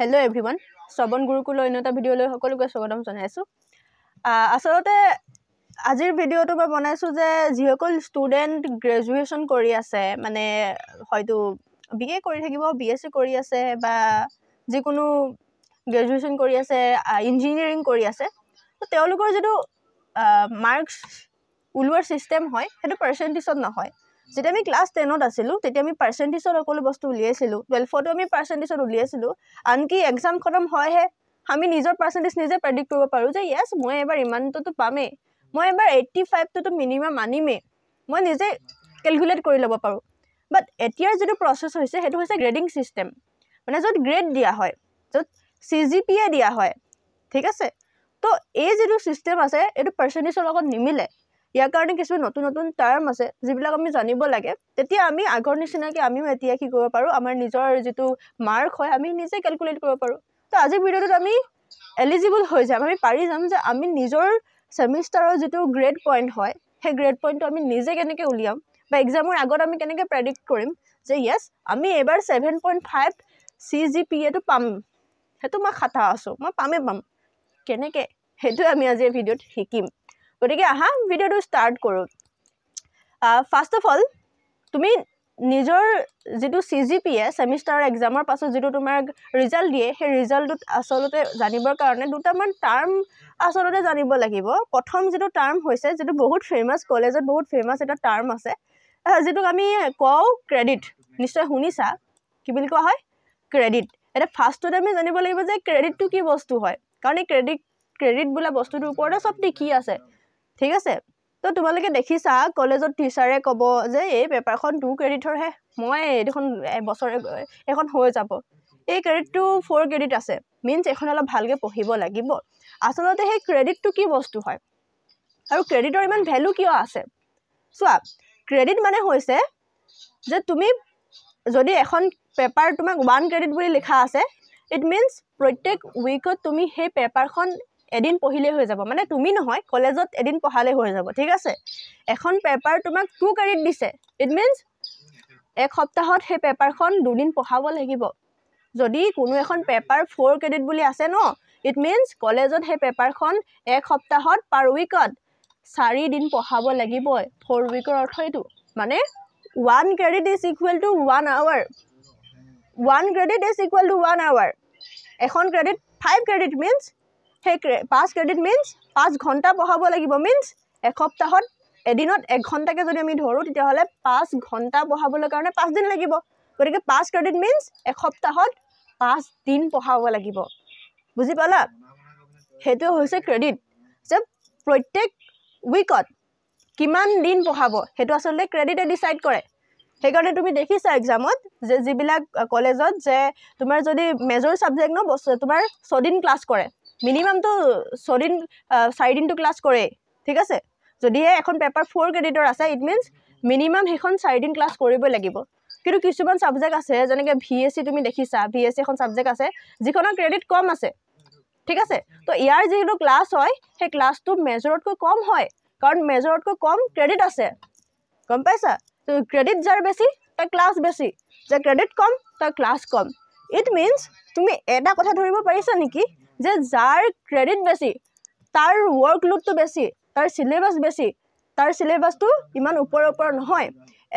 Hello' everyone, শ্ৰৱণ গুৰুকুলৰ অন্য এটা ভিডিঅ'লৈ সকলোকে স্বাগতম জনাইছোঁ। আচলতে আজিৰ ভিডিঅ'টো মই বনাইছোঁ যে যিসকল ষ্টুডেণ্ট গ্ৰেজুৱেশ্যন কৰি আছে, মানে হয়তো বি এ কৰি থাকিব, বি এছ চি কৰি আছে বা যিকোনো গ্ৰেজুৱেশ্যন কৰি আছে, ইঞ্জিনিয়াৰিং কৰি আছে, তো তেওঁলোকৰ যিটো মাৰ্কছ ওলোৱাৰ ছিষ্টেম হয়, সেইটো পাৰ্চেণ্টেজত নহয়। যেতিয়া আমি ক্লাছ 10ত আছিলোঁ, তেতিয়া আমি পাৰ্চেণ্টেজত সকলো বস্তু উলিয়াইছিলোঁ। 12তো আমি পাৰ্চেণ্টেজত উলিয়াইছিলোঁ। আনকি এক্সাম খতম হয়হে আমি নিজৰ পাৰ্চেণ্টেজ নিজে প্ৰেডিক্ট কৰিব পাৰোঁ যে য়েছ, মই এবাৰ ইমানটোতো পামেই, মই এবাৰ 85টোতো মিনিমাম আনিমেই, মই নিজে কেলকুলেট কৰি ল'ব পাৰোঁ। বাট এতিয়াৰ যিটো প্ৰচেছ হৈছে, সেইটো হৈছে গ্ৰেডিং ছিষ্টেম, মানে য'ত গ্ৰেড দিয়া হয়, য'ত চিজিপিএ দিয়া হয়, ঠিক আছে? তো এই যিটো ছিষ্টেম আছে, এইটো পাৰ্চেণ্টেজৰ লগত নিমিলে। ইয়াৰ কাৰণে কিছুমান নতুন নতুন টাৰ্ম আছে, যিবিলাক আমি জানিব লাগে। তেতিয়া আমি আগৰ নিচিনাকৈ আমিও এতিয়া কি কৰিব পাৰোঁ, আমাৰ নিজৰ যিটো মাৰ্ক হয়, আমি নিজে কেলকুলেট কৰিব পাৰোঁ। তো আজিৰ ভিডিঅ'টোত আমি এলিজিবল হৈ যাম, আমি পাৰি যাম যে আমি নিজৰ ছেমিষ্টাৰৰ যিটো গ্ৰেড পইণ্ট হয়, সেই গ্ৰেড পইণ্টটো আমি নিজে কেনেকৈ উলিয়াম বা এক্সামৰ আগত আমি কেনেকৈ প্ৰেডিক্ট কৰিম যে য়েছ, আমি এইবাৰ 7.5 চিজিপিএটো পাম, সেইটো মই খাতা আছোঁ, মই পামেই পাম। কেনেকৈ, সেইটোৱে আমি আজি এই ভিডিঅ'ত শিকিম। গতিকে আহা, ভিডিঅ'টো ষ্টাৰ্ট কৰোঁ। ফাৰ্ষ্ট অফ অল, তুমি নিজৰ যিটো চিজিপিএ, ছেমিষ্টাৰৰ এক্সামৰ পাছত যিটো তোমাৰ ৰিজাল্ট দিয়ে, সেই ৰিজাল্টটোত আচলতে জানিবৰ কাৰণে দুটামান টাৰ্ম আচলতে জানিব লাগিব। প্ৰথম যিটো টাৰ্ম হৈছে, যিটো বহুত ফেমাছ, কলেজত বহুত ফেমাছ এটা টাৰ্ম আছে, যিটোক আমি কওঁ ক্ৰেডিট। নিশ্চয় শুনিছা, কি বুলি কোৱা হয়? ক্ৰেডিট। এতিয়া ফাৰ্ষ্টতে আমি জানিব লাগিব যে ক্ৰেডিটটো কি বস্তু হয়, কাৰণ এই ক্ৰেডিট বোলা বস্তুটোৰ ওপৰতে চব লিখি আছে, ঠিক আছে? তো তোমালোকে দেখিছা, কলেজত টিচাৰে ক'ব যে এই পেপাৰখন 2 ক্ৰেডিটৰহে, মই এইখন বছৰে এইখন হৈ যাব, এই ক্ৰেডিটটো 4 ক্ৰেডিট আছে, মিনছ এইখন অলপ ভালকৈ পঢ়িব লাগিব। আচলতে সেই ক্ৰেডিটটো কি বস্তু হয় আৰু ক্ৰেডিটৰ ইমান ভেলু কিয় আছে? চোৱা, ক্ৰেডিট মানে হৈছে যে তুমি যদি এখন পেপাৰ তোমাক 1 ক্ৰেডিট বুলি লিখা আছে, it means প্ৰত্যেক উইকত তুমি সেই পেপাৰখন এদিন পঢ়িলেই হৈ যাব, মানে তুমি নহয়, কলেজত এদিন পঢ়ালেই হৈ যাব, ঠিক আছে? এখন পেপাৰ তোমাক 2 ক্ৰেডিট দিছে, it means এক সপ্তাহত সেই পেপাৰখন দুদিন পঢ়াব লাগিব। যদি কোনো এখন পেপাৰ 4 ক্ৰেডিট বুলি আছে ন, it means কলেজত সেই পেপাৰখন এক সপ্তাহত পাৰ উইকত 4 দিন পঢ়াব লাগিবই। 4 উইকৰ অৰ্থ এইটো, মানে 1 credit is equal to 1 hour, 1 credit is equal to 1 hour। এখন ক্ৰেডিট 5 ক্ৰেডিট মিনছ, সেই 5 ক্ৰেডিট মিনছ 5 ঘণ্টা পঢ়াব লাগিব। মিনছ এসপ্তাহত এদিনত এক ঘণ্টাকৈ যদি আমি ধৰোঁ, তেতিয়াহ'লে 5 ঘণ্টা পঢ়াবলৈ কাৰণে 5 দিন লাগিব। গতিকে 5 ক্ৰেডিট মিনছ এসপ্তাহত 5 দিন পঢ়াব লাগিব। বুজি পালা? সেইটোৱে হৈছে ক্ৰেডিট, যে প্ৰত্যেক উইকত কিমান দিন পঢ়াব, সেইটো আচলতে ক্ৰেডিটে ডিচাইড কৰে। সেইকাৰণে তুমি দেখিছা এক্সামত যে যিবিলাক কলেজত যে তোমাৰ যদি মেজৰ ছাবজেক্ট ন বস্তু, তোমাৰ ছদিন ক্লাছ কৰে, মিনিমামটো ছদিন, চাৰিদিনটো ক্লাছ কৰেই, ঠিক আছে? যদিহে এখন পেপাৰ 4 ক্ৰেডিটৰ আছে, it means minimum সেইখন চাৰিদিন ক্লাছ কৰিবই লাগিব। কিন্তু কিছুমান ছাবজেক্ট আছে, যেনেকৈ ভিএচি, তুমি দেখিছা ভিএচি এখন ছাবজেক্ট আছে যিখনৰ ক্ৰেডিট কম আছে, ঠিক আছে? তো ইয়াৰ যিটো ক্লাছ হয়, সেই ক্লাছটো মেজৰতকৈ কম হয়, কাৰণ মেজৰতকৈ কম ক্ৰেডিট আছে, গম পাইছা? তো ক্ৰেডিট যাৰ বেছি, তাৰ ক্লাছ বেছি, যাৰ ক্ৰেডিট কম, তাৰ ক্লাছ কম। It means তুমি এটা কথা ধৰিব পাৰিছা নেকি যে যাৰ ক্ৰেডিট বেছি, তাৰ ৱৰ্কলোডটো বেছি, তাৰ চিলেবাছ বেছি, তাৰ চিলেবাছটো ইমান ওপৰৰ ওপৰৰ নহয়।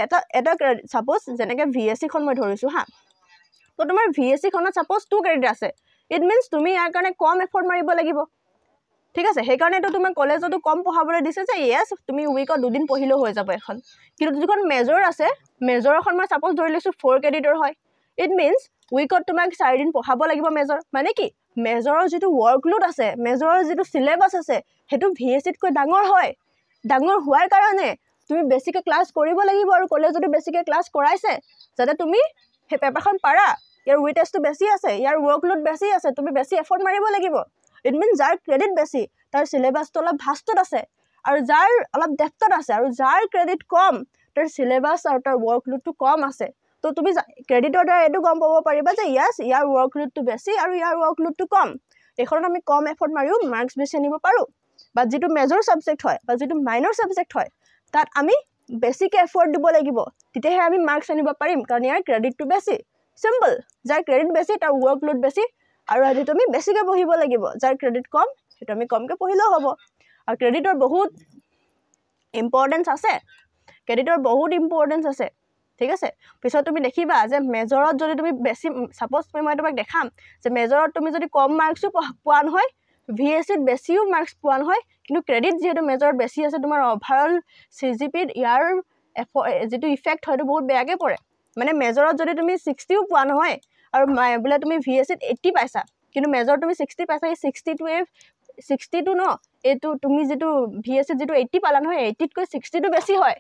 এটা এটা ছাপ'জ যেনেকৈ ভিএচিখন মই ধৰিছোঁ হা, তো তোমাৰ ভিএচিখনত ছাপ'জ 2 ক্ৰেডিট আছে, it means তুমি ইয়াৰ কাৰণে কম এফৰ্ট মাৰিব লাগিব, ঠিক আছে? সেইকাৰণেতো তোমাক কলেজতো কম পঢ়াবলৈ দিছে যে য়েছ, তুমি উইকত দুদিন পঢ়িলেও হৈ যাব এখন। কিন্তু যিখন মেজৰ আছে, মেজৰখন মই ছাপ'জ ধৰি লৈছোঁ 4 ক্ৰেডিটৰ হয়, it means উইকত তোমাক চাৰিদিন পঢ়াব লাগিব মেজৰ। মানে কি, মেজৰৰ যিটো ৱৰ্কলোড আছে, মেজৰৰ যিটো চিলেবাছ আছে, সেইটো ভিএচিতকৈ ডাঙৰ হয়। ডাঙৰ হোৱাৰ কাৰণে তুমি বেছিকৈ ক্লাছ কৰিব লাগিব আৰু কলেজতো বেছিকৈ ক্লাছ কৰাইছে, যাতে তুমি সেই পেপাৰখন পাৰা। ইয়াৰ ৱেইটেজটো বেছি আছে, ইয়াৰ ৱৰ্কলোড বেছি আছে, তুমি বেছি এফৰ্ট মাৰিব লাগিব। It means যাৰ ক্ৰেডিট বেছি, তাৰ চিলেবাছটো অলপ ভাষ্টত আছে আৰু যাৰ অলপ ডেপ্থত আছে, আৰু যাৰ ক্ৰেডিট কম, তাৰ চিলেবাছ আৰু তাৰ ৱৰ্কলোডটো কম আছে। তো তুমি ক্ৰেডিটৰ দ্বাৰা এইটো গম পাব পাৰিবা যে য়েছ, ইয়াৰ ৱৰ্কলোডটো বেছি আৰু ইয়াৰ ৱৰ্কলোডটো কম, এইখনত আমি কম এফৰ্ট মাৰিও মাৰ্কছ বেছি আনিব পাৰোঁ। বা যিটো মেজৰ ছাবজেক্ট হয় বা যিটো মাইনৰ ছাবজেক্ট হয়, তাত আমি বেছিকৈ এফৰ্ট দিব লাগিব, তেতিয়াহে আমি মাৰ্কছ আনিব পাৰিম, কাৰণ ইয়াৰ ক্ৰেডিটটো বেছি। চিম্পল, যাৰ ক্ৰেডিট বেছি, তাৰ ৱৰ্কলোড বেছি। আৰু সেইটো আমি বেছিকৈ পঢ়িব লাগিব। যাৰ ক্ৰেডিট কম সেইটো আমি কমকৈ পঢ়িলেও হ'ব। আৰু ক্ৰেডিটৰ বহুত ইম্পৰ্টেঞ্চ আছে, ক্ৰেডিটৰ বহুত ইম্পৰ্টেঞ্চ আছে, ঠিক আছে। পিছত তুমি দেখিবা যে মেজৰত যদি তুমি বেছি, ছাপ'জ তুমি, মই তোমাক দেখাম যে মেজৰত তুমি যদি কম মাৰ্কছো পোৱা নহয়, ভি এছ চিত বেছিও মাৰ্কছ পোৱা নহয়, কিন্তু ক্ৰেডিট যিহেতু মেজৰত বেছি আছে, তোমাৰ অভাৰঅল চি জি পিত ইয়াৰ যিটো ইফেক্ট হয়তো বহুত বেয়াকৈ পৰে। মানে মেজৰত যদি তুমি 60ও পোৱা নহয় আৰু বোলে তুমি ভি এছ চিত 80 পাইছা, কিন্তু মেজৰত তুমি 60 পাইছা, এই 60টোৱে, 60টো ন, এইটো তুমি যিটো ভি এছ চিত যিটো 80 পালা নহয়, 80তকৈ 60টো বেছি হয়,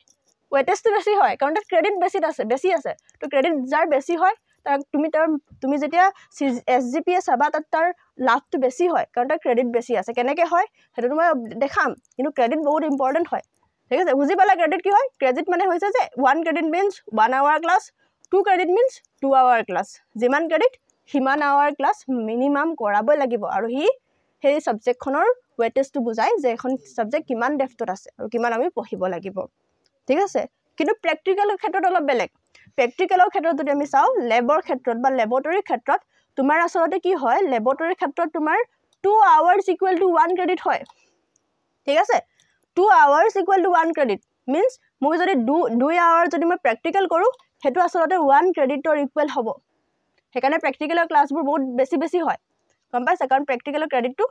ৱেটেজটো বেছি হয়, কাৰণ তাত ক্ৰেডিট বেছি আছে, বেছি আছে। তো ক্ৰেডিট যাৰ বেছি হয় তাক তুমি তাৰ, তুমি যেতিয়া C S G P A চাবা, তাত তাৰ লাভটো বেছি হয়, কাৰণ তাৰ ক্ৰেডিট বেছি আছে। কেনেকৈ হয় সেইটো মই দেখাম, কিন্তু ক্ৰেডিট বহুত ইম্পৰ্টেণ্ট হয়, ঠিক আছে। বুজি পালা ক্ৰেডিট কি হয়? ক্ৰেডিট মানে হৈছে যে 1 credit means 1 hour class, 2 credit means 2 hour class. যিমান ক্ৰেডিট সিমান আৱাৰ ক্লাছ মিনিমাম কৰাবই লাগিব, আৰু সি সেই ছাবজেক্টখনৰ ৱেটেজটো বুজায় যে এখন ছাবজেক্ট কিমান ডেফ্টত আছে আৰু কিমান আমি পঢ়িব লাগিব, ঠিক আছে। কিন্তু প্ৰেক্টিকেলৰ ক্ষেত্ৰত অলপ বেলেগ। প্ৰেক্টিকেলৰ ক্ষেত্ৰত যদি আমি চাওঁ, লেবৰ ক্ষেত্ৰত বা লেবৰেটৰীৰ ক্ষেত্ৰত তোমাৰ আচলতে কি হয়, লেবৰেটৰীৰ ক্ষেত্ৰত তোমাৰ 2 আৱাৰ্ছ ইকুৱেল টু 1 ক্ৰেডিট হয়, ঠিক আছে। 2 hours equal to 1 credit means মই যদি 2 আৱাৰ যদি মই প্ৰেক্টিকেল কৰোঁ, সেইটো আচলতে 1 ক্ৰেডিটৰ ইকুৱেল হ'ব। সেইকাৰণে প্ৰেক্টিকেলৰ ক্লাছবোৰ বহুত বেছি বেছি হয়, গম পাইছা? কাৰণ প্ৰেক্টিকেলৰ ক্ৰেডিটটো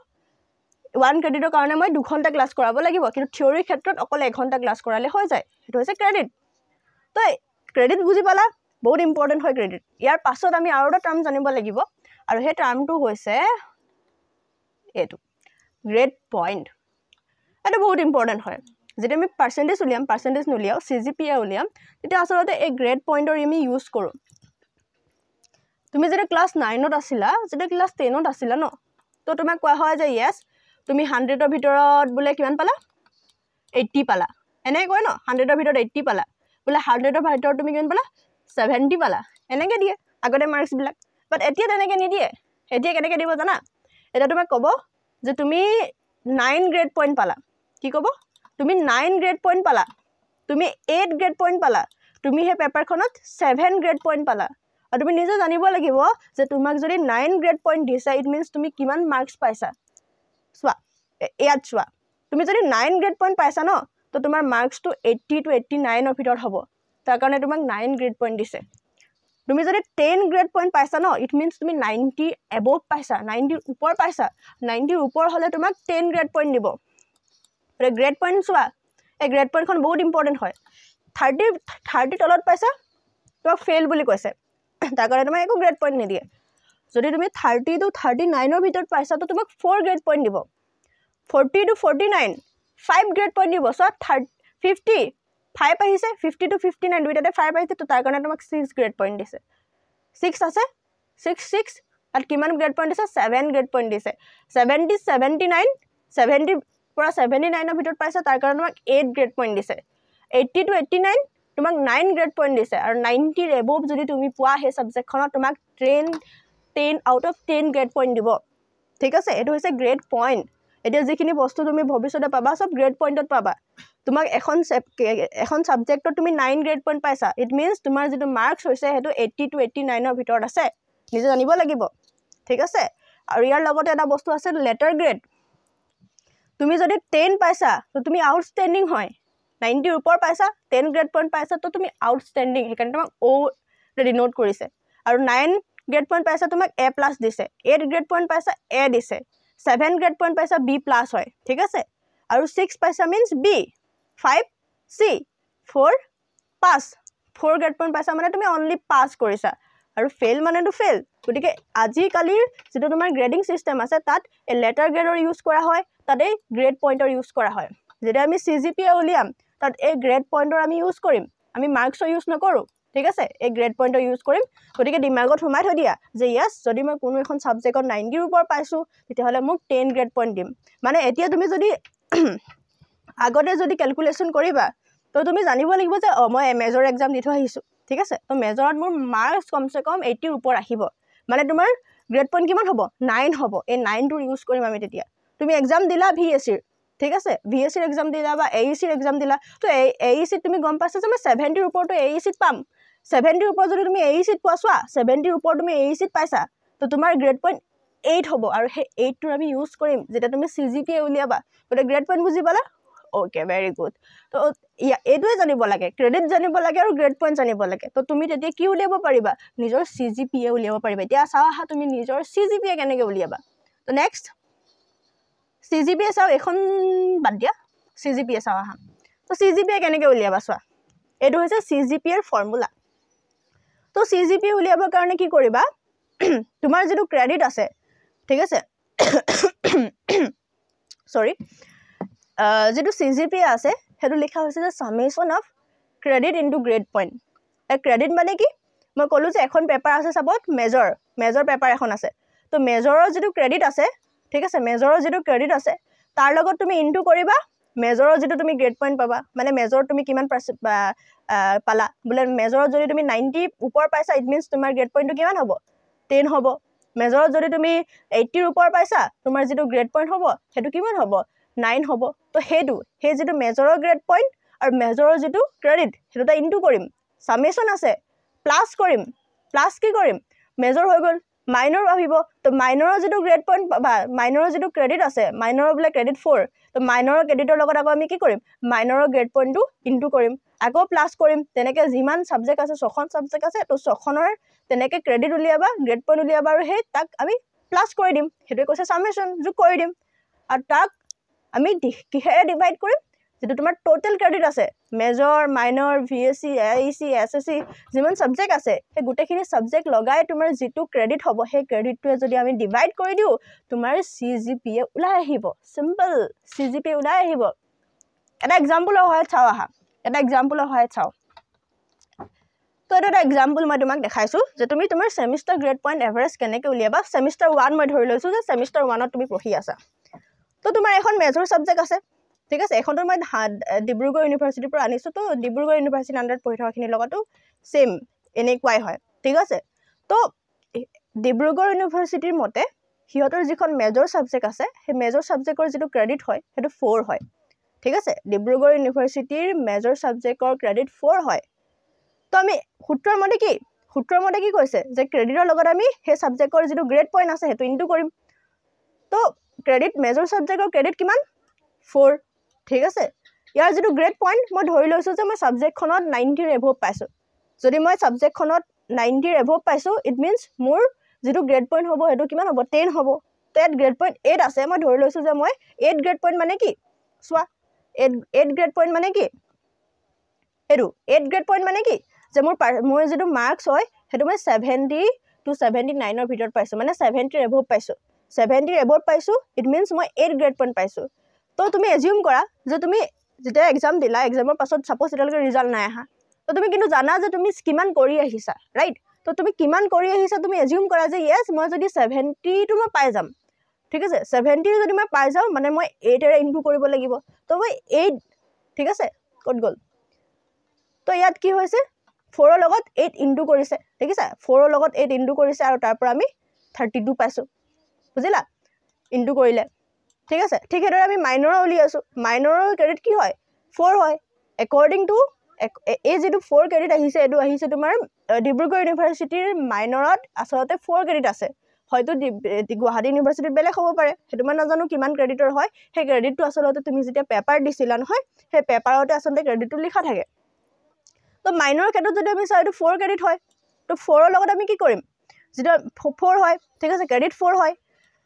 1 ক্ৰেডিটৰ কাৰণে মই 2 ঘণ্টা ক্লাছ কৰাব লাগিব, কিন্তু থিয়ৰীৰ ক্ষেত্ৰত অকল 1 ঘণ্টা ক্লাছ কৰালে হৈ যায়। সেইটো হৈছে ক্ৰেডিট। তো ক্ৰেডিট বুজি পালা, বহুত ইম্পৰ্টেণ্ট হয় ক্ৰেডিট। ইয়াৰ পাছত আমি আৰু এটা টাৰ্ম জানিব লাগিব, আৰু সেই টাৰ্মটো হৈছে এইটো গ্ৰেড পইণ্ট। এইটো বহুত ইম্পৰ্টেণ্ট হয়। যেতিয়া আমি পাৰ্চেণ্টেজ উলিয়াম, পাৰ্চেণ্টেজ নুলিয়াওঁ, চি জি পি এ উলিয়াম, তেতিয়া আচলতে এই গ্ৰেড পইণ্টৰ আমি ইউজ কৰোঁ। তুমি যেতিয়া ক্লাছ 9ত আছিলা, যেতিয়া ক্লাছ 10ত আছিলা ন, তো তোমাক কোৱা হয় যে য়েছ তুমি 100ৰ ভিতৰত বোলে কিমান পালা, 80 পালা, এনেকৈ কয় ন, 100ৰ ভিতৰত 80 পালা, বোলে 100ৰ ভিতৰত তুমি কিমান পালা, 70 পালা, এনেকৈ দিয়ে আগতে মাৰ্কছবিলাক। বাট এতিয়া তেনেকৈ নিদিয়ে। এতিয়া কেনেকৈ দিব জানা? এতিয়া তোমাক ক'ব যে তুমি 9 গ্ৰেড পইণ্ট পালা। কি ক'ব? তুমি 9 গ্ৰেড পইণ্ট পালা, তুমি 8 গ্ৰেড পইণ্ট পালা, তুমি সেই পেপাৰখনত 7 গ্ৰেড পইণ্ট পালা। আৰু তুমি নিজে জানিব লাগিব যে তোমাক যদি 9 গ্ৰেড পইণ্ট দিছে, it means তুমি কিমান মাৰ্কছ পাইছা। চোৱা, ইয়াত চোৱা, তুমি যদি 9 গ্ৰেড পইণ্ট পাইছা ন, তো তোমাৰ মাৰ্কছটো 80 টু 89ৰ ভিতৰত হ'ব, তাৰ কাৰণে তোমাক 9 গ্ৰেড পইণ্ট দিছে। তুমি যদি 10 গ্ৰেড পইণ্ট পাইছা ন, it means তুমি 90 এবভ পাইছা, 90ৰ ওপৰ পাইছা। 90ৰ ওপৰ হ'লে তোমাক 10 গ্ৰেড পইণ্ট দিব। গ্ৰেড পইণ্ট চোৱা, এই গ্ৰেড পইণ্টখন বহুত ইম্পৰ্টেণ্ট হয়। 30 তলত পাইছা, তোমাক ফেইল বুলি কৈছে, তাৰ কাৰণে তোমাক একো গ্ৰেড পইণ্ট নিদিয়ে। যদি তুমি 30 টু 39ৰ ভিতৰত পাইছা, তো তোমাক 4 গ্ৰেড পইণ্ট দিব। 40 টু 49, 5 গ্ৰেড পইণ্ট দিব। চোৱা, 50, 5 আহিছে, 50 টু 59 দুইটাতে 5 আহিছে, তো তাৰ কাৰণে তোমাক 6 গ্ৰেড পইণ্ট দিছে। 6 আছে, 6 6, তাত কিমান গ্ৰেড পইণ্ট দিছে? 7 গ্ৰেড পইণ্ট দিছে। 70, 79, 70 পৰা 79ৰ ভিতৰত পাইছা, তাৰ কাৰণে তোমাক 8 গ্ৰেড পইণ্ট দিছে। 80 টু 89 তোমাক 9 গ্ৰেড পইণ্ট দিছে। আৰু 90ৰ এবভ যদি তুমি পোৱা সেই ছাবজেক্টখনত, তোমাক 10 আউট অফ 10 গ্ৰেড পইণ্ট দিব, ঠিক আছে। এইটো হৈছে গ্ৰেড পইণ্ট। এতিয়া যিখিনি বস্তু তুমি ভৱিষ্যতে পাবা, চব গ্ৰেড পইণ্টত পাবা। তোমাক এখন ছাবজেক্টত তুমি 9 গ্ৰেড পইণ্ট পাইছা, it means তোমাৰ যিটো মাৰ্কছ হৈছে সেইটো 80 টু 89ৰ ভিতৰত আছে, নিজে জানিব লাগিব, ঠিক আছে। আৰু ইয়াৰ লগতে এটা বস্তু আছে লেটাৰ গ্ৰেড। তুমি যদি 10 পাইছা, তো তুমি আউটষ্টেণ্ডিং হয়। 90ৰ ওপৰ পাইছা, 10 গ্ৰেড পইণ্ট পাইছা, তো তুমি আউটষ্টেণ্ডিং, সেইকাৰণে তোমাক অ' ডিনোট কৰিছে। আৰু 9 গ্ৰেড পইণ্ট পাইছা, তোমাক এ প্লাছ দিছে। 8 গ্ৰেড পইণ্ট পাইছা, এ দিছে। 7 গ্ৰেড পইণ্ট পাইছা, বি প্লাছ হয়, ঠিক আছে। আৰু 6 পাইছা means B, 5 C, 4 pass. 4 grade point পাইছা মানে তুমি অনলি পাছ কৰিছা, আৰু ফেইল মানেতো ফেইল। গতিকে আজিকালিৰ যিটো তোমাৰ গ্ৰেডিং ছিষ্টেম আছে, তাত এই লেটাৰ গ্ৰেডৰ ইউজ কৰা হয়, তাত এই গ্ৰেড পইণ্টৰ ইউজ কৰা হয়। যেতিয়া আমি চি জি পি এ উলিয়াম, তাত এই গ্ৰেড পইণ্টৰ আমি ইউজ কৰিম, আমি মাৰ্কছৰ ইউজ নকৰোঁ, ঠিক আছে। এই গ্ৰেড পইণ্টৰ ইউজ কৰিম। গতিকে দিমাগত সোমাই থৈ দিয়া যে য়েছ, যদি মই কোনো এখন ছাবজেক্টত 90ৰ ওপৰ পাইছোঁ, তেতিয়াহ'লে মোক 10 গ্ৰেড পইণ্ট দিম। মানে এতিয়া তুমি যদি আগতে যদি কেলকুলেশ্যন কৰিবা, তো তুমি জানিব লাগিব যে অঁ, মই মেজৰ এক্সাম দি থৈ আহিছোঁ, ঠিক আছে, তো মেজৰত মোৰ মাৰ্কছ কমচে কম 80ৰ ওপৰ আহিব, মানে তোমাৰ গ্ৰেড পইণ্ট কিমান হ'ব? 9 হ'ব। এই 9টোৰ ইউজ কৰিম আমি। তেতিয়া তুমি এক্সাম দিলা ভি এছ চিৰ, ঠিক আছে, ভি এছ চিৰ এক্সাম দিলা বা এ ই চিৰ এক্সাম দিলা, তো এ ই চিত তুমি গম পাইছা যে মই 70ৰ ওপৰতো এ ই চিত পাম। 70ৰ ওপৰত যদি তুমি এ ই চিত পোৱা, চোৱা, 70ৰ ওপৰত তুমি এ ই চিত পাইছা, তো তোমাৰ গ্ৰেড পইণ্ট 8 হ'ব, আৰু সেই 8টোৰ আমি ইউজ কৰিম যেতিয়া তুমি চি জি পি এ উলিয়াবা। গতিকে গ্ৰেড পইণ্ট বুজি পালা? Okay, very good. তো এইটোৱে জানিব লাগে, ক্ৰেডিট জানিব লাগে আৰু গ্ৰেড পইণ্ট জানিব লাগে। তো তুমি তেতিয়া কি উলিয়াব পাৰিবা? নিজৰ চি জি পি এ উলিয়াব পাৰিবা। এতিয়া চাওঁ আহা তুমি নিজৰ চি জি পি এ কেনেকৈ উলিয়াবা। তো নেক্সট চি জি পি এ চাওঁ, এইখন বাদ দিয়া, চি জি পি এ চাওঁ আহা। তো চি জি পি এ কেনেকৈ উলিয়াবা চোৱা, এইটো হৈছে চি জি পি এৰ ফৰ্মুলা। তো চি জি পি এ উলিয়াবৰ কাৰণে কি কৰিবা, তোমাৰ যিটো ক্ৰেডিট আছে, ঠিক আছে, চৰি, যিটো চি জি পি এ আছে সেইটো লিখা হৈছে যে summation of credit into grade point. এই ক্ৰেডিট মানে কি, মই ক'লোঁ যে এখন পেপাৰ আছে, চাপ'জ মেজৰ পেপাৰ এখন আছে, তো মেজৰৰ যিটো ক্ৰেডিট আছে, ঠিক আছে, মেজৰৰ যিটো ক্ৰেডিট আছে তাৰ লগত তুমি ইনটু কৰিবা মেজৰৰ যিটো তুমি গ্ৰেড পইণ্ট পাবা, মানে মেজৰত তুমি কিমান পালা, বোলে মেজৰত যদি তুমি 90 ওপৰ পাইছা, it means তোমাৰ গ্ৰেড পইণ্টটো কিমান হ'ব, 10 হ'ব। মেজৰত যদি তুমি 80ৰ ওপৰ পাইছা, তোমাৰ যিটো গ্ৰেড পইণ্ট হ'ব সেইটো কিমান হ'ব, 9 হ'ব। তো সেই যিটো মেজৰৰ গ্ৰেড পইণ্ট আৰু মেজৰৰ যিটো ক্ৰেডিট সেইটো এটা ইনটু কৰিম, চামেশ্যন আছে, প্লাছ কৰিম, প্লাছ কি কৰিম, মেজৰ হৈ গ'ল, মাইনৰ আহিব। তো মাইনৰৰ যিটো গ্ৰেড পইণ্ট বা মাইনৰৰ যিটো ক্ৰেডিট আছে, মাইনৰৰ বোলে ক্ৰেডিট 4, তো মাইনৰৰ ক্ৰেডিটৰ লগত আকৌ আমি কি কৰিম, মাইনৰৰ গ্ৰেড পইণ্টটো ইনটু কৰিম, আকৌ প্লাছ কৰিম। তেনেকৈ যিমান ছাবজেক্ট আছে, 6খন ছাবজেক্ট আছে, তো 6খনৰ তেনেকৈ ক্ৰেডিট উলিয়াবা, গ্ৰেড পইণ্ট উলিয়াবা, আৰু সেই তাক আমি প্লাছ কৰি দিম, সেইটোৱে কৈছে চামেশ্যন, যোগ কৰি দিম। আৰু তাক আমি কিহেৰে ডিভাইড কৰিম, যিটো তোমাৰ ট'টেল ক্ৰেডিট আছে, major, minor, V S C, A E C, S S C, যিমান ছাবজেক্ট আছে সেই গোটেইখিনি ছাবজেক্ট লগাই তোমাৰ যিটো ক্ৰেডিট হ'ব, সেই ক্ৰেডিটটোৱে যদি আমি ডিভাইড কৰি দিওঁ, তোমাৰ চি জি পি এ ওলাই আহিব। চিম্পল, চি জি পি এ ওলাই আহিব। এটা এক্সাম্পলৰ সহায়ত চাওঁ আহা, এটা এক্সাম্পলৰ সহায়ত চাওঁ। তো এইটো এটা এক্সাম্পল মই তোমাক দেখাইছোঁ যে তুমি তোমাৰ ছেমিষ্টাৰ গ্ৰেড পইণ্ট এভাৰেজ কেনেকৈ উলিয়াবা। ছেমিষ্টাৰ 1 মই ধৰি লৈছোঁ যে ছেমিষ্টাৰ 1ত তুমি পঢ়ি আছা। তো তোমাৰ এখন মেজৰ ছাবজেক্ট আছে, ঠিক আছে, এইখনতো মই ডিব্ৰুগড় ইউনিভাৰ্চিটিৰ পৰা আনিছোঁ, তো ডিব্ৰুগড় ইউনিভাৰ্চিটিৰ আণ্ডাৰত পঢ়ি থকাখিনিৰ লগতো ছেইম এনেকুৱাই হয়, ঠিক আছে। তো ডিব্ৰুগড় ইউনিভাৰ্চিটিৰ মতে সিহঁতৰ যিখন মেজৰ ছাবজেক্ট আছে, সেই মেজৰ ছাবজেক্টৰ যিটো ক্ৰেডিট হয় সেইটো 4 হয়, ঠিক আছে। ডিব্ৰুগড় ইউনিভাৰ্চিটিৰ মেজৰ ছাবজেক্টৰ ক্ৰেডিট 4 হয়। তো আমি সূত্ৰৰ মতে কি কৈছে যে ক্ৰেডিটৰ লগত আমি সেই ছাবজেক্টৰ যিটো গ্ৰেড পইণ্ট আছে সেইটো ইনটু কৰিম। তো ক্ৰেডিট, মেজৰ ছাবজেক্টৰ ক্ৰেডিট কিমান, 4, ঠিক আছে। ইয়াৰ যিটো গ্ৰেড পইণ্ট, মই ধৰি লৈছোঁ যে মই ছাবজেক্টখনত 90ৰ এভভ পাইছোঁ। যদি মই ছাবজেক্টখনত 90ৰ এভভ পাইছোঁ, it means মোৰ যিটো গ্ৰেড পইণ্ট হ'ব সেইটো কিমান হ'ব, 10 হ'ব। তো ইয়াত গ্ৰেড পইণ্ট 8 আছে, মই ধৰি লৈছোঁ যে মই 8 গ্ৰেড পইণ্ট মানে কি, চোৱা, 8 গ্ৰেড পইণ্ট মানে কি, এইটো 8 গ্ৰেড পইণ্ট মানে কি, যে মোৰ যিটো মাৰ্কছ হয় সেইটো মই 70 টু 79ৰ ভিতৰত পাইছোঁ, মানে 70ৰ এভভ পাইছোঁ, 70ৰ এভভ পাইছোঁ, it means মই 8 গ্ৰেড পইণ্ট পাইছোঁ। তো তুমি এজিউম কৰা যে তুমি যেতিয়া এক্সাম দিলা, এক্সামৰ পাছত ছাপ'জ এতিয়ালৈকে ৰিজাল্ট নাই অহা, তো তুমি কিন্তু জানা যে তুমি কিমান কৰি আহিছা, ৰাইট? তো তুমি কিমান কৰি আহিছা, তুমি এজিউম কৰা যে য়েছ, মই যদি 70টো মই পাই যাম, ঠিক আছে, 70 যদি মই পাই যাওঁ, মানে মই 8এৰে ইনটু কৰিব লাগিব। তো মই 8, ঠিক আছে, ক'ত গ'ল, তো ইয়াত কি হৈছে, 4ৰ লগত 8 ইনটু কৰিছে, ঠিক আছে, 4ৰ লগত 8 ইনটু কৰিছে, আৰু তাৰ পৰা আমি 32 পাইছোঁ, বুজিলা, ইনটু কৰিলে, ঠিক আছে। ঠিক সেইদৰে আমি মাইনৰৰ উলিয়াইছোঁ, মাইনৰৰ ক্ৰেডিট কি হয়, 4 হয়। একৰ্ডিং টু এই যিটো 4 ক্ৰেডিট আহিছে, এইটো আহিছে তোমাৰ ডিব্ৰুগড় ইউনিভাৰ্চিটিৰ মাইনৰত আচলতে 4 ক্ৰেডিট আছে, হয়তো গুৱাহাটী ইউনিভাৰ্চিটিত বেলেগ হ'ব পাৰে, সেইটো মই নাজানো কিমান ক্ৰেডিটৰ হয়। সেই ক্ৰেডিটটো আচলতে তুমি যেতিয়া পেপাৰ দিছিলা নহয়, সেই পেপাৰতে আচলতে ক্ৰেডিটটো লিখা থাকে। তো মাইনৰৰ ক্ষেত্ৰত যদি আমি চাওঁ, এইটো 4 ক্ৰেডিট হয়, তো 4ৰ লগত আমি কি কৰিম, যিটো 4 হয়, ঠিক আছে, ক্ৰেডিট 4 হয়।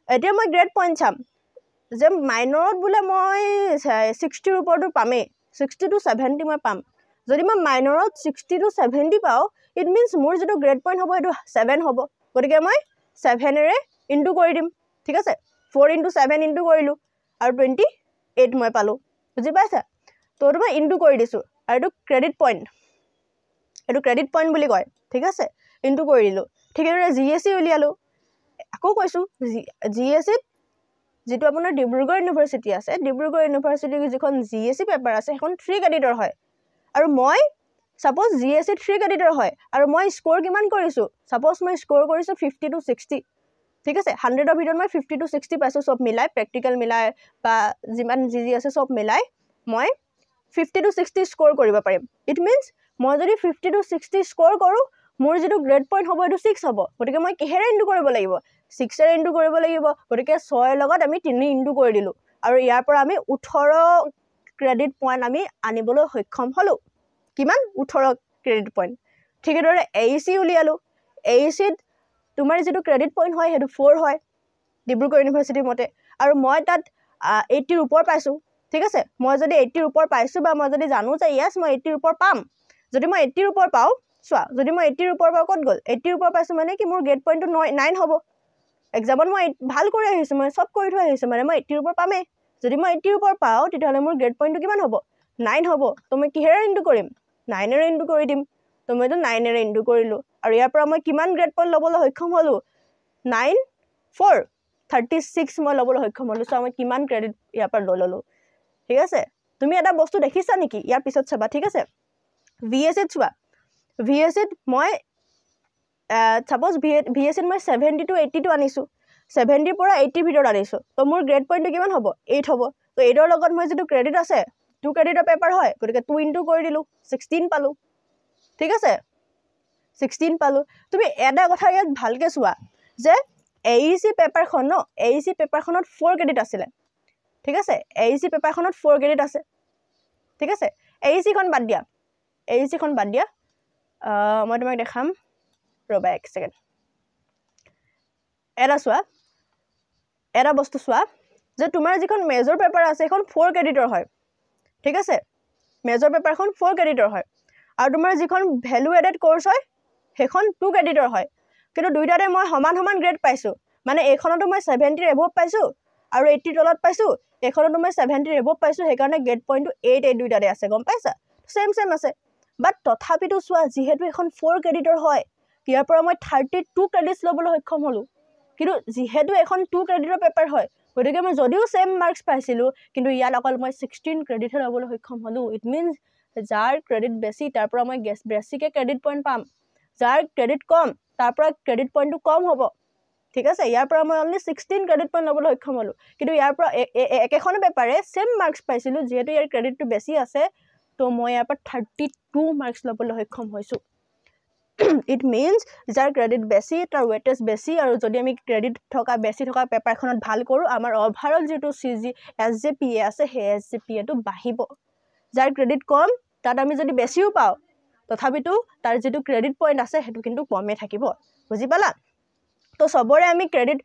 এতিয়া মই গ্ৰেড পইণ্ট চাম যে মাইনৰত বোলে মই 60ৰ ওপৰতো পামেই, 60 টু 70 মই পাম। যদি মই মাইনৰত 60 টু 70 পাওঁ, it means মোৰ যিটো গ্ৰেড পইণ্ট হ'ব সেইটো 7 হ'ব, গতিকে মই 7এৰে ইনটু কৰি দিম, ঠিক আছে, 4 ইনটু 7 ইনটু কৰিলোঁ আৰু 28 মই পালোঁ, বুজি পাইছা? তো এইটো মই ইনটু কৰি দিছোঁ, আৰু এইটো ক্ৰেডিট পইণ্ট, এইটো ক্ৰেডিট পইণ্ট বুলি কয়, ঠিক আছে, ইনটু কৰি দিলোঁ। ঠিক সেইদৰে জি এছ চি উলিয়ালোঁ, আকৌ কৈছোঁ জি এছ চিত যিটো আপোনাৰ ডিব্ৰুগড় ইউনিভাৰ্চিটি আছে, ডিব্ৰুগড় ইউনিভাৰ্চিটিৰ যিখন জি এছ চি পেপাৰ আছে সেইখন 3 ক্ৰেডিটৰ হয়, আৰু মই ছাপ'জ জি এছ চি 3 ক্ৰেডিটৰ হয়, আৰু মই স্ক'ৰ কিমান কৰিছোঁ, ছাপ'জ মই স্ক'ৰ কৰিছোঁ 50 টু 60, ঠিক আছে, 100ৰ ভিতৰত মই 50 টু 60 পাইছোঁ, চব মিলাই, প্ৰেক্টিকেল মিলাই বা যিমান যি যি আছে চব মিলাই মই 50 টু 60 স্ক'ৰ কৰিব পাৰিম। It means মই যদি 50 টু 60 স্ক'ৰ কৰোঁ, মোৰ যিটো গ্ৰেড পইণ্ট হ'ব সেইটো 6 হ'ব, গতিকে মই কিহেৰে ইনটু কৰিব লাগিব, 6-এৰে ইনটু কৰিব লাগিব। গতিকে 6ৰ লগত আমি 3 ইনটু কৰি দিলোঁ আৰু ইয়াৰ পৰা আমি 18 ক্ৰেডিট পইণ্ট আমি আনিবলৈ সক্ষম হ'লোঁ। কিমান? 18 ক্ৰেডিট পইণ্ট। ঠিক সেইদৰে এ ই চি উলিয়ালোঁ। এ ই চিত তোমাৰ যিটো ক্ৰেডিট পইণ্ট হয় সেইটো 4 হয় ডিব্ৰুগড় ইউনিভাৰ্চিটিৰ মতে, আৰু মই তাত 80ৰ ওপৰ পাইছোঁ। ঠিক আছে, মই যদি 80ৰ ওপৰ পাইছোঁ বা মই যদি জানো যে য়েছ মই 80ৰ ওপৰ পাম, যদি মই 80ৰ ওপৰ পাওঁ, চোৱা যদি মই 80ৰ ওপৰ পাওঁ ক'ত গ'ল? 80ৰ ওপৰ পাইছোঁ মানে কি মোৰ গ্ৰেড পইণ্টটো 9 হ'ব। এক্সামত মই ভাল কৰি আহিছোঁ, মই চব কৰি থৈ আহিছোঁ, মানে মই 80ৰ ওপৰ পামেই। যদি মই 80ৰ ওপৰ পাওঁ তেতিয়াহ'লে মোৰ গ্ৰেড পইণ্টটো কিমান হ'ব? 9 হ'ব। তো মই কিহেৰে ইনটু কৰিম? 9-এৰে ইনটু কৰি দিম। তো মই এইটো 9-এৰে ইনটু কৰিলোঁ আৰু ইয়াৰ পৰা মই কিমান গ্ৰেড পইণ্ট ল'বলৈ সক্ষম হ'লোঁ? 9 4 36 মই ল'বলৈ সক্ষম হ'লোঁ। চোৱা মই কিমান ক্ৰেডিট ইয়াৰ পৰা লৈ ল'লোঁ। ঠিক আছে, তুমি এটা বস্তু দেখিছা নেকি? ইয়াৰ পিছত চাবা। ঠিক আছে, ভি এছ চিত চোৱা, ভি এছ চিত মই ছাপ'জ ভি এছ চিত মই 70 টু 82 আনিছোঁ, 70ৰ পৰা 80ৰ ভিতৰত আনিছোঁ। তো মোৰ গ্ৰেড পইণ্টটো কিমান হ'ব? 8 হ'ব। তো 8ৰ লগত মই যিটো ক্ৰেডিট আছে, 2 ক্ৰেডিটৰ পেপাৰ হয়, গতিকে 2 ইনটু কৰি দিলোঁ, 16 পালোঁ। ঠিক আছে, 16 পালোঁ। তুমি এটা কথা ইয়াত ভালকৈ চোৱা যে এ ই চি পেপাৰখন ন, এ ই চি পেপাৰখনত 4 ক্ৰেডিট আছিলে। ঠিক আছে, এ ই চি পেপাৰখনত 4 ক্ৰেডিট আছে। ঠিক আছে, এ ই চিখন বাদ দিয়া, এ ই চিখন বাদ দিয়া, মই তোমাক দেখাম, ৰ'বা এক ছেকেণ্ড। এটা চোৱা, এটা বস্তু চোৱা যে তোমাৰ যিখন মেজৰ পেপাৰ আছে সেইখন 4 ক্ৰেডিটৰ হয়। ঠিক আছে, মেজৰ পেপাৰখন 4 ক্ৰেডিটৰ হয় আৰু তোমাৰ যিখন ভেলু এডেড কৰ্চ হয় সেইখন 2 ক্ৰেডিটৰ হয়। কিন্তু দুইটাতে মই সমান সমান গ্ৰেড পাইছোঁ, মানে এইখনতো মই 70ৰ এবভ পাইছোঁ আৰু 80ৰ তলত পাইছোঁ, এইখনতো মই 70ৰ এবভ পাইছোঁ, সেইকাৰণে গ্ৰেড পইণ্টটো 8 8 দুইটাতে আছে। গম পাইছা? ছেম ছেম আছে। বাট তথাপিতো চোৱা, যিহেতু এইখন 4 ক্ৰেডিটৰ হয়, ইয়াৰ পৰা মই 32 ক্ৰেডিটছ ল'বলৈ সক্ষম হ'লোঁ। কিন্তু যিহেতু এখন 2 ক্ৰেডিটৰ পেপাৰ হয়, গতিকে মই যদিও ছেম মাৰ্কছ পাইছিলোঁ, কিন্তু ইয়াত অকল মই 16 ক্ৰেডিটহে ল'বলৈ সক্ষম হ'লোঁ। It means যাৰ ক্ৰেডিট বেছি তাৰ পৰা মই বেছিকৈ ক্ৰেডিট পইণ্ট পাম, যাৰ ক্ৰেডিট কম তাৰ পৰা ক্ৰেডিট পইণ্টটো কম হ'ব। ঠিক আছে, ইয়াৰ পৰা মই অনলি 16 ক্ৰেডিট পইণ্ট ল'বলৈ সক্ষম হ'লোঁ। কিন্তু ইয়াৰ পৰা একেখন পেপাৰে ছেম মাৰ্কছ পাইছিলোঁ, যিহেতু ইয়াৰ ক্ৰেডিটটো বেছি আছে, তো মই ইয়াৰ পৰা 32 মাৰ্কছ ল'বলৈ সক্ষম হৈছোঁ। It means যাৰ ক্ৰেডিট বেছি তাৰ ৱেটেজ বেছি, আৰু যদি আমি ক্ৰেডিট থকা বেছি থকা পেপাৰখনত ভাল কৰোঁ, আমাৰ অভাৰঅল যিটো C G S G P A আছে, সেই এছ জি পি এটো বাঢ়িব। যাৰ ক্ৰেডিট কম তাত আমি যদি বেছিও পাওঁ, তথাপিতো তাৰ যিটো ক্ৰেডিট পইণ্ট আছে সেইটো কিন্তু কমেই থাকিব। বুজি পালা? তো চবৰে আমি ক্ৰেডিট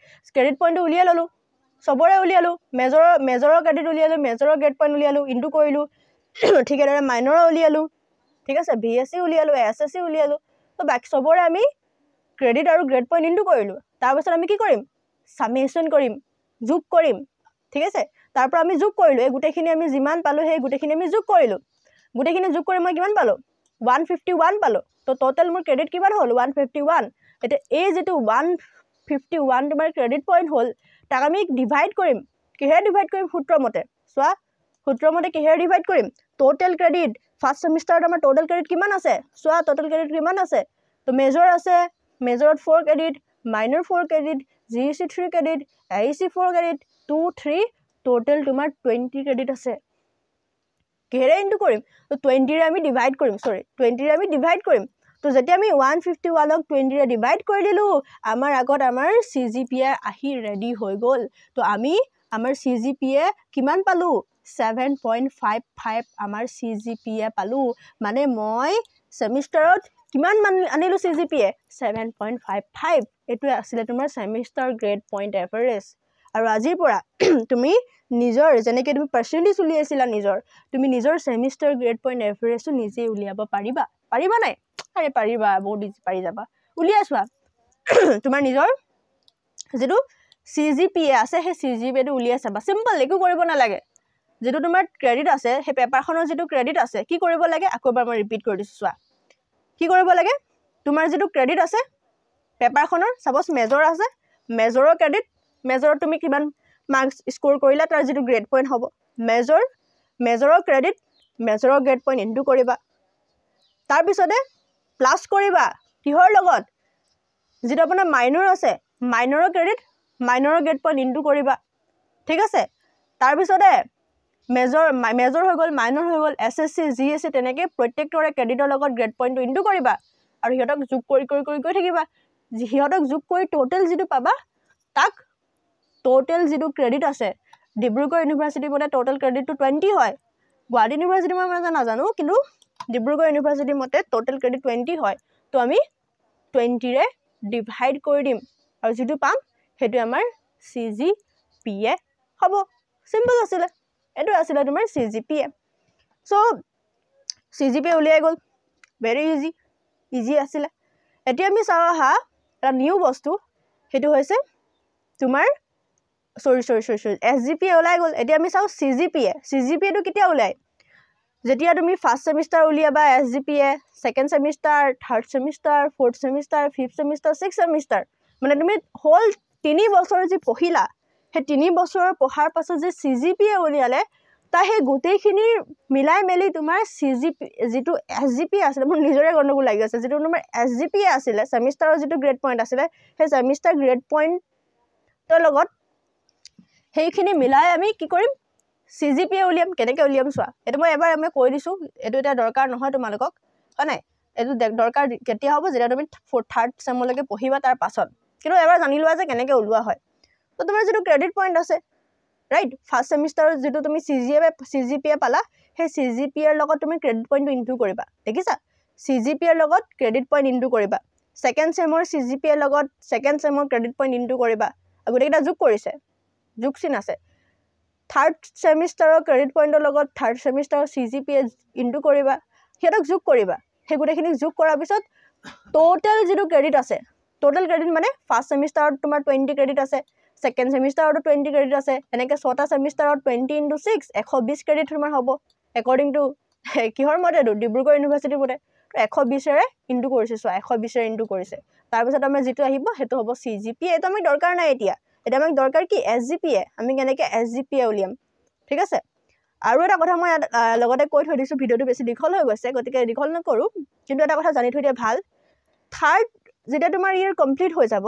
পইণ্টটো উলিয়াই ল'লোঁ, চবৰে উলিয়ালোঁ, মেজৰৰ ক্ৰেডিট উলিয়ালোঁ, মেজৰৰ গ্ৰেড পইণ্ট উলিয়ালোঁ, ইনটু কৰিলোঁ, ঠিক সেইদৰে মাইনৰৰ উলিয়ালোঁ, ঠিক আছে, ভি এছ চি উলিয়ালোঁ, এছ এছ চি উলিয়ালোঁ। তো বাকী চবৰে আমি ক্ৰেডিট আৰু গ্ৰেড পইণ্ট ইনটু কৰিলোঁ। তাৰপিছত আমি কি কৰিম? ছামেশ্যন কৰিম, যোগ কৰিম। ঠিক আছে, তাৰ পৰা আমি যোগ কৰিলোঁ, এই গোটেইখিনি আমি যিমান পালোঁ সেই গোটেইখিনি আমি যোগ কৰিলোঁ। গোটেইখিনি যোগ কৰি মই কিমান পালোঁ? 151 পালোঁ। তো ট'টেল মোৰ ক্ৰেডিট কিমান হ'ল? 151। এতিয়া এই যিটো 151 তোমাৰ ক্ৰেডিট পইণ্ট হ'ল, তাক আমি ডিভাইড কৰিম। কিহেৰে ডিভাইড কৰিম? সূত্ৰমতে চোৱা, সূত্ৰমতে কিহেৰে ডিভাইড কৰিম? ট'টেল ক্ৰেডিট ফাৰ্ষ্ট ছেমিষ্টাৰত আমাৰ ট'টেল ক্ৰেডিট কিমান আছে? চোৱা, ট'টেল ক্ৰেডিট কিমান আছে? তো মেজৰ আছে, মেজৰত 4 credit, minor 4 credit, G E C 3 credit, A E C 4 credit, 2 3, total তোমাৰ 20 ক্ৰেডিট আছে। কিহেৰে ইনটু কৰিম? তো 20ৰে আমি ডিভাইড কৰিম, চৰি 20ৰে আমি ডিভাইড কৰিম। তো যেতিয়া আমি 151ক 20ৰে ডিভাইড কৰি দিলোঁ, আমাৰ আগত আমাৰ চি জি পি এ আহি ৰেডি হৈ গ'ল। তো আমি আমাৰ চি জি পি এ কিমান পালোঁ? 7.55 আমাৰ চি জি পি এ পালোঁ। মানে মই ছেমিষ্টাৰত কিমান মান আনিলোঁ চি জি পি এ? 7.55। এইটোৱে আছিলে তোমাৰ ছেমিষ্টাৰ গ্ৰেড পইণ্ট এভাৰেজ। আৰু আজিৰ পৰা তুমি নিজৰ, যেনেকৈ তুমি পাৰ্চেণ্টেজ উলিয়াইছিলা নিজৰ, তুমি নিজৰ ছেমিষ্টাৰ গ্ৰেড পইণ্ট এভাৰেজটো নিজেই উলিয়াব পাৰিবা। পাৰিবা নাই? আৰে পাৰিবা, বহুত ইজি, পাৰি যাবা। উলিয়াই চোৱা, তোমাৰ নিজৰ যিটো চি জি পি এ আছে সেই চি জি পি এটো উলিয়াই চাবা। চিম্পল, একো কৰিব নালাগে। যিটো তোমাৰ ক্ৰেডিট আছে, সেই পেপাৰখনৰ যিটো ক্ৰেডিট আছে, কি কৰিব লাগে? আকৌ এবাৰ মই ৰিপিট কৰি দিছোঁ, চোৱা কি কৰিব লাগে। তোমাৰ যিটো ক্ৰেডিট আছে পেপাৰখনৰ, ছাপ'জ মেজৰ আছে, মেজৰৰ ক্ৰেডিট, মেজৰত তুমি কিমান মাৰ্কছ স্ক'ৰ কৰিলা তাৰ যিটো গ্ৰেড পইণ্ট হ'ব, মেজৰৰ ক্ৰেডিট, মেজৰৰ গ্ৰেড পইণ্ট ইনটু কৰিবা। তাৰপিছতে প্লাছ কৰিবা কিহৰ লগত? যিটো আপোনাৰ মাইনৰ আছে, মাইনৰৰ ক্ৰেডিট, মাইনৰৰ গ্ৰেড পইণ্ট ইনটু কৰিবা। ঠিক আছে, তাৰপিছতে মেজৰ হৈ গ'ল, মাইনৰ হৈ গ'ল, S S C, G S C, তেনেকৈ প্ৰত্যেকটোৰে ক্ৰেডিটৰ লগত গ্ৰেড পইণ্টটো ইনটু কৰিবা আৰু সিহঁতক যোগ কৰি কৰি কৰি গৈ থাকিবা। সিহঁতক যোগ কৰি ট'টেল যিটো পাবা তাক টোটেল যিটো ক্ৰেডিট আছে, ডিব্ৰুগড় ইউনিভাৰ্চিটিৰ মতে টোটেল ক্ৰেডিটটো 20 হয়। গুৱাহাটী ইউনিভাৰ্চিটি মই মানে নাজানো, কিন্তু ডিব্ৰুগড় ইউনিভাৰ্চিটিৰ মতে টোটেল ক্ৰেডিট 20 হয়। তো আমি 20ৰে ডিভাইড কৰি দিম আৰু যিটো পাম সেইটো আমাৰ চি জি পি এ হ'ব। চিম্পল আছিলে, এইটো আছিলে তোমাৰ C G P A. So C G P A উলিয়াই গ'ল, ভেৰি ইজি, ইজি আছিলে। এতিয়া আমি চাওঁ আহা এটা নিউ বস্তু, সেইটো হৈছে তোমাৰ চৰি চৰি চৰি চৰি এছ জি পি এ ওলাই গ'ল। এতিয়া আমি চাওঁ C G P A. C G P এটো কেতিয়া ওলায়? যেতিয়া তুমি ফাৰ্ষ্ট ছেমিষ্টাৰ উলিয়াবা S G P A, second semester, third semester, fourth semester, fifth semester, six semester, মানে তুমি হ'ল 3 বছৰ যি পঢ়িলা, সেই 3 বছৰ পঢ়াৰ পাছত যে চি জি পি এ উলিয়ালে, তাৰ সেই গোটেইখিনি মিলাই মেলি তোমাৰ চি জি পি যিটো এছ জি পি এ আছিলে, মোৰ নিজৰে গণ্ডগোল লাগি আছে, যিটো তোমাৰ এছ জি পি এ আছিলে, ছেমিষ্টাৰৰ যিটো গ্ৰেড পইণ্ট আছিলে, সেই ছেমিষ্টাৰ গ্ৰেড পইণ্টৰ লগত সেইখিনি মিলাই আমি কি কৰিম? চি জি পি এ উলিয়াম। কেনেকৈ উলিয়াম চোৱা, এইটো মই এবাৰ আমি কৈ দিছোঁ, এইটো এতিয়া দৰকাৰ নহয় তোমালোকক, হয় নাই? এইটো দৰকাৰ কেতিয়া হ'ব? যেতিয়া তুমি থাৰ্ড চেমলৈকে পঢ়িবা তাৰ পাছত। কিন্তু এবাৰ জানি লোৱা যে কেনেকৈ ওলোৱা হয়। তো তোমাৰ যিটো ক্ৰেডিট পইণ্ট আছে, ৰাইট, ফাৰ্ষ্ট ছেমিষ্টাৰৰ যিটো তুমি চি জি পি এ পালা, সেই চি জি পি এৰ লগত তুমি ক্ৰেডিট পইণ্টটো ইনটু কৰিবা। দেখিছা, চি জি পি এৰ লগত ক্ৰেডিট পইণ্ট ইনটু কৰিবা। ছেকেণ্ড চেমৰ চি জি পি এৰ লগত ছেকেণ্ড চেমৰ ক্ৰেডিট পইণ্ট ইনটু কৰিবা, আৰু গোটেইকেইটা যোগ কৰিছে, যোগ চিন আছে। থাৰ্ড ছেমিষ্টাৰৰ ক্ৰেডিট পইণ্টৰ লগত third ছেমিষ্টাৰৰ C G P A into কৰিবা, সিহঁতক যোগ কৰিবা। সেই গোটেইখিনিক যোগ কৰাৰ পিছত ট'টেল যিটো ক্ৰেডিট আছে, ট'টেল ক্ৰেডিট মানে ফাৰ্ষ্ট ছেমিষ্টাৰত তোমাৰ 20 ক্ৰেডিট আছে, ছেকেণ্ড ছেমিষ্টাৰতো 20 ক্ৰেডিট আছে, এনেকৈ 6টা ছেমিষ্টাৰত 20 ইনটু 6, 120 ক্ৰেডিট তোমাৰ হ'ব, একৰ্ডিং টু কিহৰ মতে? এইটো ডিব্ৰুগড় ইউনিভাৰ্চিটিৰ মতে। তো 120ৰে ইনটু কৰিছে, চোৱা 120ৰে ইনটু কৰিছে। তাৰপিছত আমাৰ যিটো আহিব সেইটো হ'ব চি জি পি এ। এইটো আমাক দৰকাৰ নাই এতিয়া, এতিয়া আমাক দৰকাৰ কি? এছ জি পি এ। আমি কেনেকৈ এছ জি পি এ উলিয়াম, ঠিক আছে? আৰু এটা কথা মই ইয়াত লগতে কৈ থৈ দিছোঁ, ভিডিঅ'টো বেছি দীঘল হৈ গৈছে গতিকে দীঘল নকৰোঁ, কিন্তু এটা কথা জানি থৈ দিয়া ভাল। থাৰ্ড যেতিয়া তোমাৰ ইয়েৰ কমপ্লিট হৈ যাব,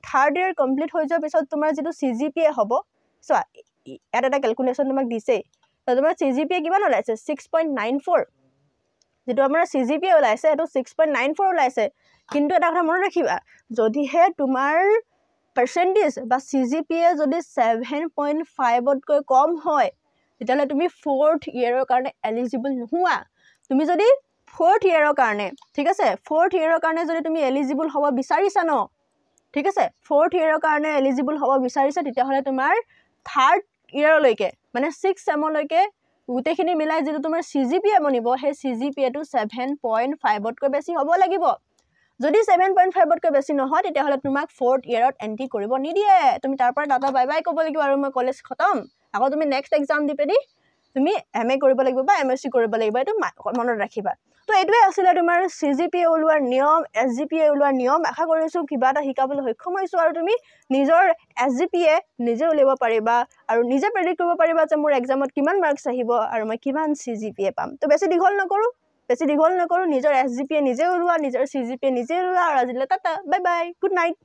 থাৰ্ড ইয়েৰ কমপ্লিট হৈ যোৱাৰ পিছত তোমাৰ যিটো চি জি পি এ হ'ব, চোৱা ইয়াত এটা কেলকুলেশ্যন তোমাক দিছেই। তো তোমাৰ চি জি পি এ কিমান ওলাইছে? 6.94। যিটো আমাৰ চি জি পি এ ওলাইছে সেইটো 6.94 ওলাইছে। কিন্তু এটা কথা মনত ৰাখিবা, যদিহে তোমাৰ পাৰ্চেণ্টেজ বা চি জি পি এ যদি 7.5তকৈ কম হয়, তেতিয়াহ'লে তুমি ফ'ৰ্থ ইয়েৰৰ কাৰণে এলিজিবল নোহোৱা। তুমি যদি ফ'ৰ্থ ইয়েৰৰ কাৰণে, ঠিক আছে, ফ'ৰ্থ ইয়েৰৰ কাৰণে যদি তুমি এলিজিবল হ'ব বিচাৰিছা ন, ঠিক আছে, ফ'ৰ্থ ইয়েৰৰ কাৰণে এলিজিবল হ'ব বিচাৰিছা, তেতিয়াহ'লে তোমাৰ থাৰ্ড ইয়েৰলৈকে মানে ছিক্স চেমলৈকে গোটেইখিনি মিলাই যিটো তোমাৰ চি জি পি এ বনিব, সেই চি জি পি এটো 7.5তকৈ বেছি হ'ব লাগিব। যদি 7.5তকৈ বেছি নহয়, তেতিয়াহ'লে তোমাক ফ'ৰ্থ ইয়েৰত এণ্ট্ৰি কৰিব নিদিয়ে। তুমি তাৰ পৰা টাটা বাই বাই ক'ব লাগিব আৰু মই কলেজ খতম। আকৌ তুমি নেক্সট এক্সাম দি পিনি তুমি এম এ কৰিব লাগিব বা এম এছ চি কৰিব লাগিব, এইটো মনত ৰাখিবা। তো এইটোৱে আছিলে তোমাৰ চি জি পি এ ওলোৱাৰ নিয়ম, এছ জি পি এ ওলোৱাৰ নিয়ম। আশা কৰিছোঁ কিবা এটা শিকাবলৈ সক্ষম হৈছোঁ আৰু তুমি নিজৰ এছ জি পি এ নিজে উলিয়াব পাৰিবা আৰু নিজে প্ৰেডিক্ট কৰিব পাৰিবা যে মোৰ এক্সামত কিমান মাৰ্কছ আহিব আৰু মই কিমান চি জি পি এ পাম। তো বেছি দীঘল নকৰোঁ, বেছি দীঘল নকৰোঁ। নিজৰ এছ জি পি এ নিজে ওলোৱা, নিজৰ চি জি পি এ নিজে ওলোৱা। আৰু আজিলৈ tata, bye bye, good night.